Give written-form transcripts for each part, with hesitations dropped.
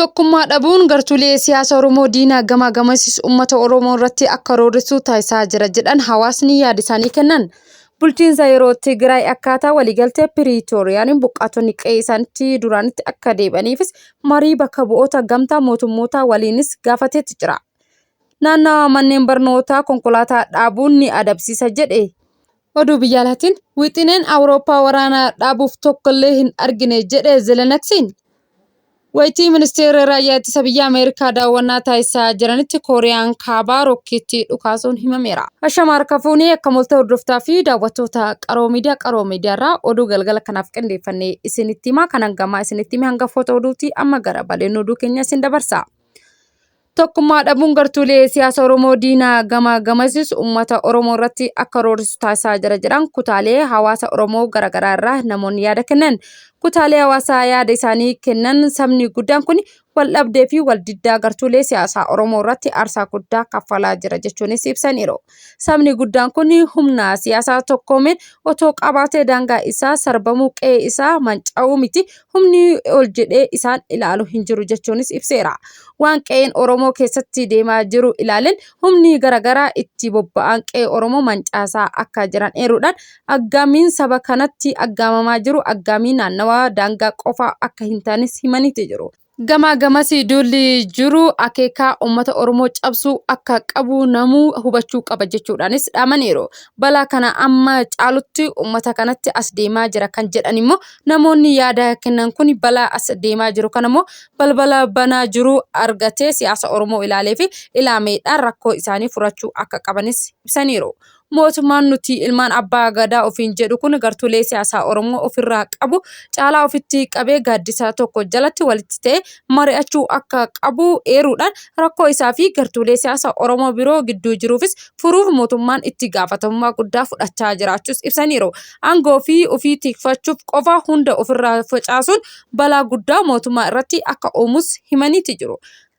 Tokkummaa dhabuun gartuulee siyaasa Oromoo diina gamaa gamasiis uummata Oromoo irratti akka roorrisu taasisaa jira jedhan hawaasni yaada isaanii kennan. Bulchiinsa yeroo Tigraay akkaataa waliigaltee Piriitooriyaan buqqaatonni qe'ee isaaniitti duraanitti akka deebi'aniifis marii bakka bu'oota gamtaa mootummootaa waliinis gaafateetti jira. Naannawa manneen barnootaa konkolaataa dhaabuun ni adabsiisa jedhe. Oduu biyya alaatiin wixineen Awurooppaa waraana dhaabuuf tokkollee hin argine jedhe Zeleniksiin. Wayitii ministeerri raayyaa ittisa biyya Ameerikaa daawwannaa taasisaa jiranitti Kooriyaan Kaabaa rokkeettii dhukaasuun himameera. Ashama harka fuunee akka molta hordoftaa fi daawwattoota Qaroo Miidiyaa. Qaroo Miidiyaa irraa oduu galgala kanaaf qindeeffannee isinitti himaa. Kan hangamaa isinitti hime hangafoota oduuti. Amma gara bal'ina oduu keenya isin dabarsa. Tokkummaa dhabuun gartuulee siyaasa Oromoo diina gama gamasis uummata Oromoo irratti akka roorrisu taasisaa jira jedhan kutaalee hawaasa Oromoo garaagaraa irraa namoonni yaada kennan. Kutaalee hawaasaa yaada isaanii kennan sabni guddaan kun wal dhabdee fi wal diddaa gartuulee siyaasaa Oromoo irratti aarsaa guddaa kaffalaa jira jechuunis ibsaniiru. Sabni guddaan kun humna siyaasaa tokkoomeen otoo qabaatee daangaa isaa sarbamuu, qe'ee isaa manca'uu miti humni ol jedhee isaan ilaalu hin jiru jechuunis ibseera. Waan qe'een Oromoo keessatti deemaa jiru ilaaleen humni garaagaraa itti bobba'an qe'ee Oromoo mancaasaa akka jiran eeruudhaan aggaamiin saba kanatti aggaamamaa jiru aggaamii naannawaa daangaa qofaa akka hin taanes himaniiti jiru. Gamaa gamasii duulli jiru akeekaa uummata Oromoo cabsuu akka qabu namuu hubachuu qaba jechuudhaanis dhaamaniiru. Balaa kana amma caalutti uummata kanatti as deemaa jira kan jedhan immoo namoonni yaada kennan kun balaa as deemaa jiru kana immoo balbala banaa jiru argatee siyaasa Oromoo ilaalee fi ilaameedhaan rakkoo isaanii furachuu akka qabanis ibsaniiru. Mootummaan nuti ilmaan abbaa gadaa ofiin jedhu kun gartuulee siyaasaa Oromoo ofirraa qabu caalaa ofitti qabee gaaddisa tokko jalatti walitti ta'e mari'achuu akka qabu eeruudhaan rakkoo isaa fi gartuulee siyaasaa Oromoo biroo gidduu jiruufis furuuf mootummaan itti gaafatamummaa guddaa fudhachaa jiraachuus ibsaniiru. Aangoo fi ofii tikfachuuf qofa hunda ofirraa facaasuun balaa guddaa mootummaa irratti akka uumus himaniiti jiru.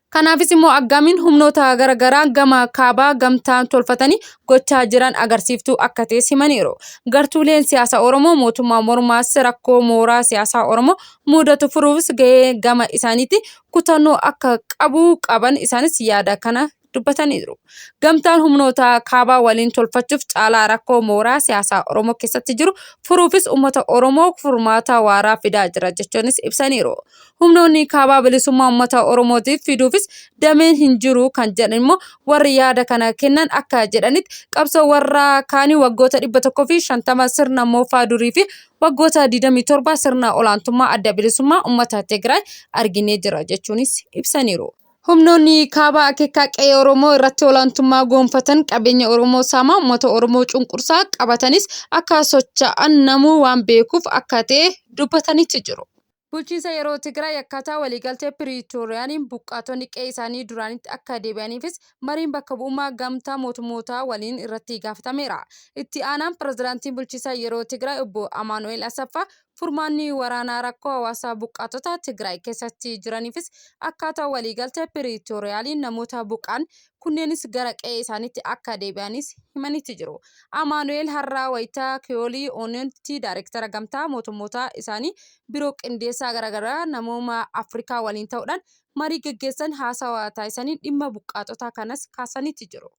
Kanaafis immoo aggaamiin humnoota garaagaraa gama kaabaa gamtaan tolfatanii gochaa jiran agarsiiftuu akka ta'es himaniiru. Gartuuleen siyaasaa Oromoo mootummaa mormaas rakkoo mooraa siyaasaa Oromoo mudatu furuufis gahee gama isaaniitti kutannoo akka qabu qaban isaanis yaada kana dubbataniiru. Gamtaan humnoota kaabaa waliin tolfachuuf caalaa rakkoo mooraa siyaasaa Oromoo keessatti jiru furuufis uummata Oromoo furmaata waaraa fidaa jira jechuunis ibsaniiru. Humnoonni kaabaa bilisummaa uummata Oromootiif fiduufis dameen hin jiru kan jedhan immoo warri yaada kana kennan akka jedhanitti qabsoo warra kaanii waggoota 150 sirna moofaa durii fi waggoota 27 sirna olaantummaa adda bilisummaa uummata Tigraay arginee jira jechuunis ibsaniiru. Humnoonni kaabaa akeekaa qe'ee Oromoo irratti olaantummaa goonfatan qabeenya Oromoo saamaa uummata Oromoo cunqursaa qabatanis akka socho'an namuu waan beekuuf akka ta'e dubbatanitti jiru. Bulchiinsa yeroo Tigraay akkaataa waliigaltee Piriitooriyaaniin buqqaatonni qe'ee isaanii duraanitti akka deebi'aniifis mariin bakka bu'ummaa gamtaa mootummootaa waliin irratti gaafatameera. Itti aanaan pirezidaantiin bulchiinsa yeroo Tigraay obbo Amaanu'eel Asaffaa furmaanni waraanaa rakkoo hawaasaa buqqaatota Tigraay keessatti jiraniifis akkaataa waliigaltee Piriitooriyaaliin namoota buqqa'an kunneenis gara qe'ee isaaniitti akka deebi'anis himanitti jiru. Amaanu'eel har'a wayitaa Kiyoolii Ooniyoonitti daayirektara gamtaa mootummootaa isaanii biroo qindeessaa garaagaraa namooma Afrikaa waliin ta'uudhaan marii geggeessan haasawaa taasisaniin dhimma buqqaatotaa kanas kaasanitti jiru.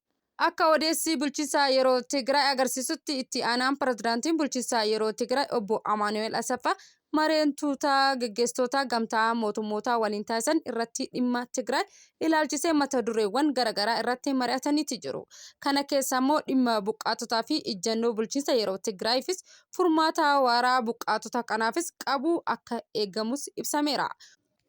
Akka odeessi bulchiinsa yeroo Tigraay agarsiisutti itti aanaan pirezidaantiin bulchiinsa yeroo Tigraay obbo Amaanu'eel Asaffaa mareen tuutaa geggeessitoota gamtaa mootummootaa waliin taasisan irratti dhimma Tigraay ilaalchisee mata dureewwan garaagaraa irratti mari'ataniiti jiru. Kana keessa immoo dhimma buqqaatotaa fi ijjannoo bulchiinsa yeroo Tigraayifis furmaata waaraa buqqaatota kanaafis qabu akka eegamus ibsameera.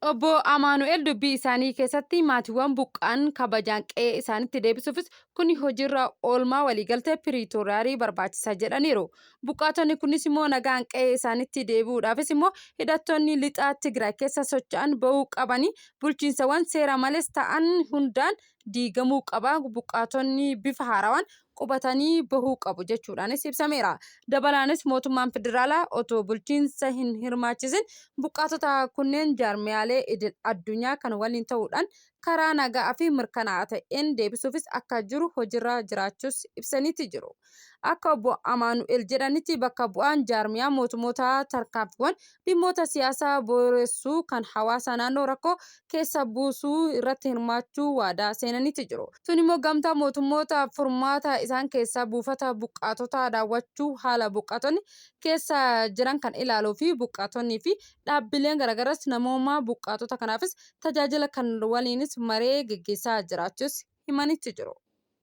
Obbo Amaanu'eel dubbii isaanii keessatti maatiiwwan buqqa'an kabajaan qe'ee isaanitti deebisuufis kuni hojiirra oolmaa waliigaltee Piriitooriyaarii barbaachisa jedhaniiru. Buqqaatonni kunis immoo nagaan qe'ee isaanitti deebi'uudhaafis immoo hidhattoonni lixa Tigraay keessa socho'an ba'uu qabanii bulchiinsawwan seera malees ta'an hundaan diigamuu qaba. Buqqaatonni bifa haarawaan qubatanii bahuu qabu jechuudhaanis ibsameera. Dabalaanis mootummaan federaalaa otoo bulchiinsa hin hirmaachisin buqqaatota kunneen jaarmiyaalee idil addunyaa kan waliin ta'uudhaan karaa nagaa fi mirkanaa'aa ta'een deebisuufis akka jiru jiru hojiirra jiraachuus ibsaniiti jiru. Akka obbo Amaanu'el jedhanitti bakka bu'aan jaarmiyaa mootummootaa tarkaanfiiwwan dhimmoota siyaasaa booressuu kan hawaasa naannoo rakkoo keessa buusuu irratti hirmaachuu waadaa seenaniiti jiru. Sun immoo gamtaa mootummoota furmaata isaan keessaa buufata buqqaatotaa daawwachuu haala buqqaatonni keessa jiran kan ilaaluu fi buqqaatonnii fi dhaabbileen garaagaraas namoomaa buqqaatota kanaafis tajaajila kan waliinis maree geggeessaa jiraachuus himanitti jiru.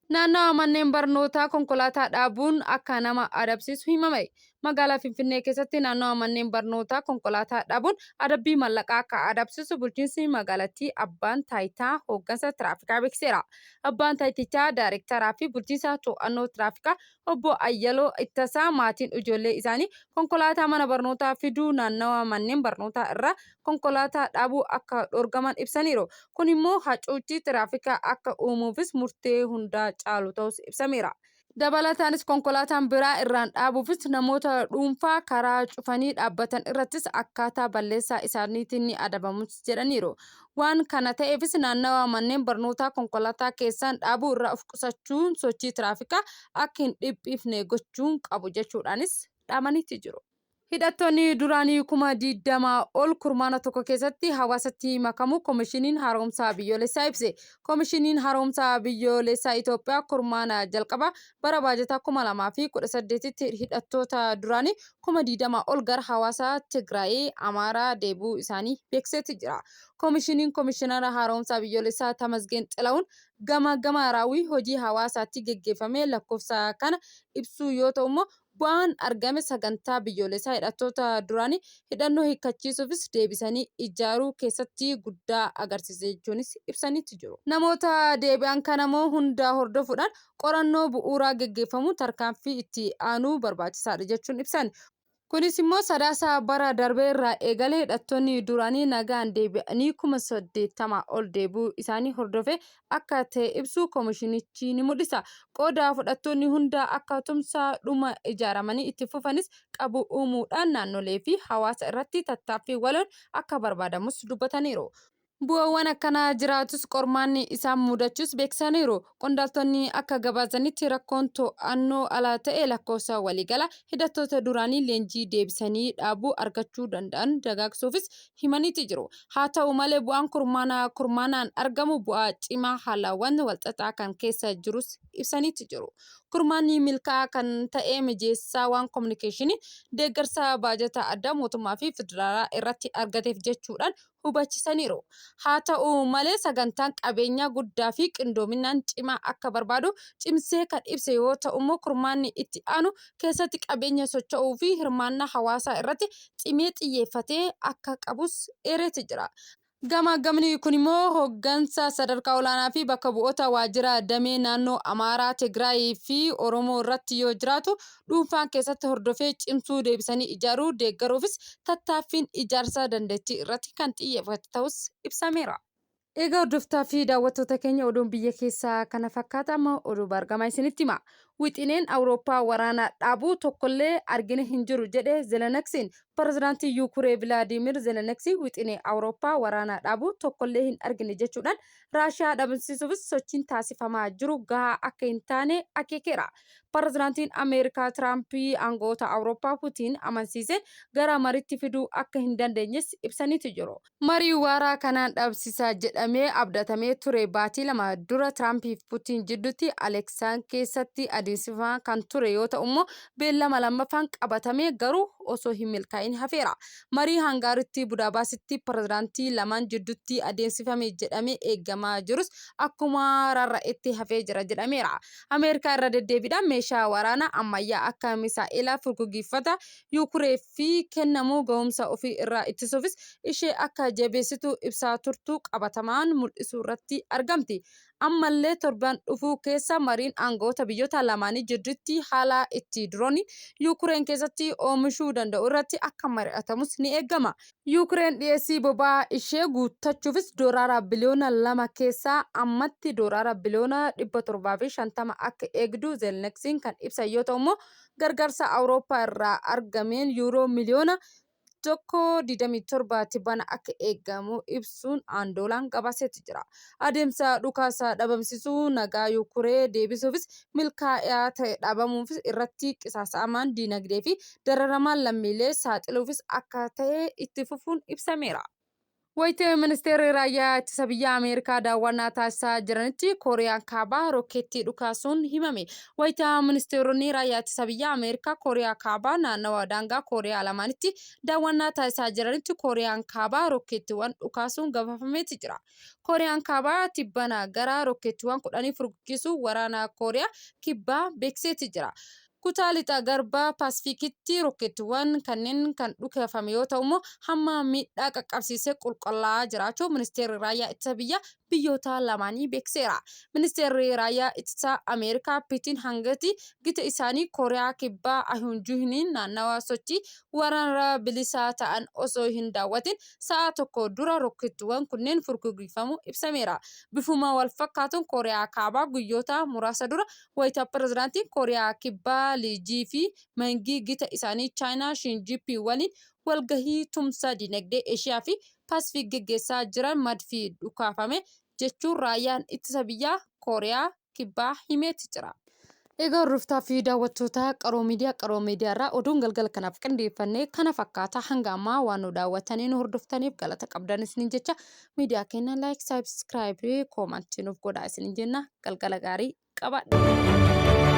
Naannawa manneen barnootaa konkolaataa dhaabuun akka nama adabsiisu himame. Magaalaa Finfinnee keessatti naannawa manneen barnootaa konkolaataa dhaabuun adabbii maallaqaa akka adabsiisu bulchiinsi magaalattii abbaan taayitaa hooggansa tiraafikaa beeksiseera. Abbaan taayitichaa daayirektaraa fi bulchiinsa to'annoo tiraafikaa obbo Ayyaloo Ittasaa maatiin ijoollee isaanii konkolaataa mana barnootaa fiduu naannawa manneen barnootaa irraa konkolaataa dhaabuu akka dhorkaman ibsaniiru. Kun immoo hacuuccii tiraafikaa akka uumuufis murtee hundaa caalu ta'us ibsameera. Dabalataanis konkolaataan biraa irraan dhaabuufis namoota dhuunfaa karaa cufanii dhaabbatan irrattis akkaataa balleessaa isaaniitiin ni adabamus jedhaniiru. Waan kana ta'eefis naannawa manneen barnootaa konkolaataa keessaan dhaabuu irraa of qusachuun sochii tiraafikaa akka hin dhiphifne gochuun qabu jechuudhaanis dhaamaniitti jiru. Hidhattoonni duraanii 20,000 ol kurmaana tokko keessatti hawaasatti makamuu Komishiniin Haaromsaa Biyyoolessaa ibse. Komishiniin Haaromsaa Biyyoolessaa Itoophiyaa kurmaana jalqabaa bara baajataa 2018tti hidhattoota duraanii 20,000 ol gara hawaasa Tigraay Amaaraa deebi'uu isaanii beeksiseeti jira. Komishiniin Komishinara Haaromsaa Biyyoolessaa Tamasgeen Xilahun gama gama raawwii hojii hawaasaatti geggeeffame lakkoofsa kana ibsuu yoo ta'u immoo bu'aan argame sagantaa biyyoolessaa hidhattoota duraanii hidhannoo hiikkachiisuufis deebisanii ijaaruu keessatti guddaa agarsiise jechuunis ibsaniitti jiru. Namoota deebi'an kanammoo hunda hordofuudhaan qorannoo bu'uuraa geggeeffamu tarkaanfii itti aanuu barbaachisaadha jechuun ibsan. Kunis immoo sadaasa bara darbee irraa eegalee hidhattoonni duraanii nagaan deebi'anii 80,000 ol deebi'uu isaanii hordofee akka ta'e ibsu komishinichi ni mul'isa. Qooda fudhattoonni hunda akka tumsa dhuma ijaaramanii itti fufanis qabu uumuudhaan naannolee fi hawaasa irratti tattaaffii waloon akka barbaadamus dubbataniiru. Bu'aawwan akkanaa jiraatus qormaanni isaan mudachuus beeksisaniiru. Qondaaltonni akka gabaasanitti rakkoon to'annoo ala ta'e lakkoofsa waliigalaa hidhattoota duraanii leenjii deebisanii dhaabuu argachuu danda'an dagaagsuufis himaniiti jiru. Haa ta'u malee bu'aan kurmaana kurmaanaan argamu bu'aa cimaa haalawwan walxaxaa kan keessa jirus ibsaniiti jiru. Kurmaanni milkaa'aa kan ta'e mijeessaa waan kominikeeshinii deeggarsa baajata addaa mootummaa fi federaalaa irratti argateef jechuudhaan hubachisaniiru. Haa ta'u malee sagantaan qabeenyaa guddaa fi qindoominaan cimaa akka barbaadu cimsee kan ibse yoo ta'u immoo kurmaanni itti aanu keessatti qabeenya socho'uu fi hirmaannaa hawaasaa irratti cimee xiyyeeffatee akka qabus eereeti jira. Gamaagamni kun immoo hooggansa sadarkaa olaanaa fi bakka bu'oota waajjira damee naannoo Amaaraa, Tigraayii fi Oromoo irratti yoo jiraatu dhuunfaan keessatti hordofee cimsuu deebisanii ijaaruu deeggaruufis tattaaffiin ijaarsa dandeettii irratti kan xiyyeeffate ta'us ibsameera. Egaa hordoftaa fi daawwattoota keenya oduun biyya keessaa kana fakkaata amma oduu baargamaa isinitti hima. Wixineen Awurooppaa waraana dhaabuu tokkollee argine hin jiru jedhe Zeleniksiin. Pirezidaantii Yuukuree Vilaadiimir Zeleniksii wixinee Awurooppaa waraana dhaabuu tokkollee hin argine jechuudhaan Raashiyaa dhabamsiisuufis sochiin taasifamaa jiru gahaa akka hin taane akeekeera. Pirezidaantiin Ameerikaa Tiraampii aangoota Awurooppaa Putiin amansiiseen gara mariitti fiduu akka hin dandeenyes ibsaniitu jiru. Marii waaraa kanaan dhabsiisa jedhamee abdatamee ture baatii 2 dura Tiraampii fi Putiin jidduutti Aleksaan keessatti adeemsifamaa kan ture yoo ta'u immoo beellama lammaffaan qabatamee garuu osoo hin milkaa'in hafeera. Marii Hangaaritti Budaabaasitti pirezidaantii lamaan jidduutti adeemsifame jedhamee eegamaa jirus akkuma rarra'etti hafee jira jedhameera. Ameerikaa irra deddeebiidhaan meeshaa waraanaa ammayyaa akka misaa'ela furguggiifata Yuukuree fi kennamu gahumsa ofii irraa ittisuufis ishee akka jabeessitu ibsaa turtuu qabatamaan mul'isuu irratti argamti. Ammallee torban dhufuu keessa mariin aangawoota biyyoota lamaanii jidduutti haala itti dirooniin Yuukureen keessatti oomishuu danda'u irratti akka mari'atamus ni eegama. Yuukureen dhiyeessii boba'aa ishee guuttachuufis doolaara biliyoona 2 keessaa ammatti doolaara biliyoona 750 akka eegdu Zelenksiin kan ibsan yoo ta'u immoo gargaarsa Awurooppaa irraa argameen yuuroo miliyoona 1 27 tibbana akka eegamu ibsuun Andoolaan gabaaseeti jira. Adeemsa dhukaasa dhabamsiisuu nagaa Yukuree deebisuufis milkaa'aa ta'e dhabamuufis irratti qisaasa'amaan diinagdee fi dararamaan lammiilee saaxiluufis akka ta'e itti fufuun ibsameera. Wayita Ministeerri Raayyaa Ittisa Biyyaa Ameerikaa daawwannaa taasisaa jiranitti Kooriyaan Kaabaa rokkeettii dhukaasuun himame. Wayita Ministeeronni Raayyaa Ittisa Biyyaa Ameerikaa Kooriyaa Kaabaa naannawa daangaa Kooriyaa lamaanitti daawwannaa taasisaa jiranitti Kooriyaan Kaabaa rokkeettiiwwan dhukaasuun gabaafameeti jira. Kooriyaan Kaabaa tibbana gara rokkeettiiwwan kudhanii furguggisuu waraana Kooriyaa Kibbaa beeksiseeti jira. Kutaa lixa garba Paasifiikitti rokkeettiiwwan kanneen kan dhukafame yoo ta'u immoo hamma miidhaa qaqqabsiisee qulqullaa'aa jiraachuu ministeerri raayyaa ittisa biyyaa biyyoota lamaanii beeksiseera. Ministeerri raayyaa ittisaa Ameerikaa Piitiin Hangati gita isaanii Kooriyaa Kibbaa Ahunjuhiniin naannawa sochii waraanarraa bilisaa ta'an osoo hin daawwatin sa'a tokko dura rokkeettiiwwan kunneen furguggifamuu ibsameera. Bifuma wal fakkaatuun Kooriyaa Kaabaa guyyoota muraasa dura wayita pirezidaantiin Kooriyaa Kibbaa Lii Jii fi Mangii gita isaanii Chaayinaa Shinjippii waliin walgahii tumsa dinagdee Eeshiyaa fi Paasifiik geggeessaa jiran madfii dhukaafame jechuun raayyaan ittisa biyyaa Kooriyaa Kibbaa himeeti jira. Egaa hordoftaa fi daawwattoota Qaroo Miidiyaa Qaroo Miidiyaa irraa oduun galgala kanaaf qindeeffanne kana fakkaata hanga ammaa waan nu daawwattanii nu hordoftaniif galata qabdan isiniin jecha miidiyaa keenya like subscribe comment nuuf godhaa isiniin jenna galgala gaarii qabaadha.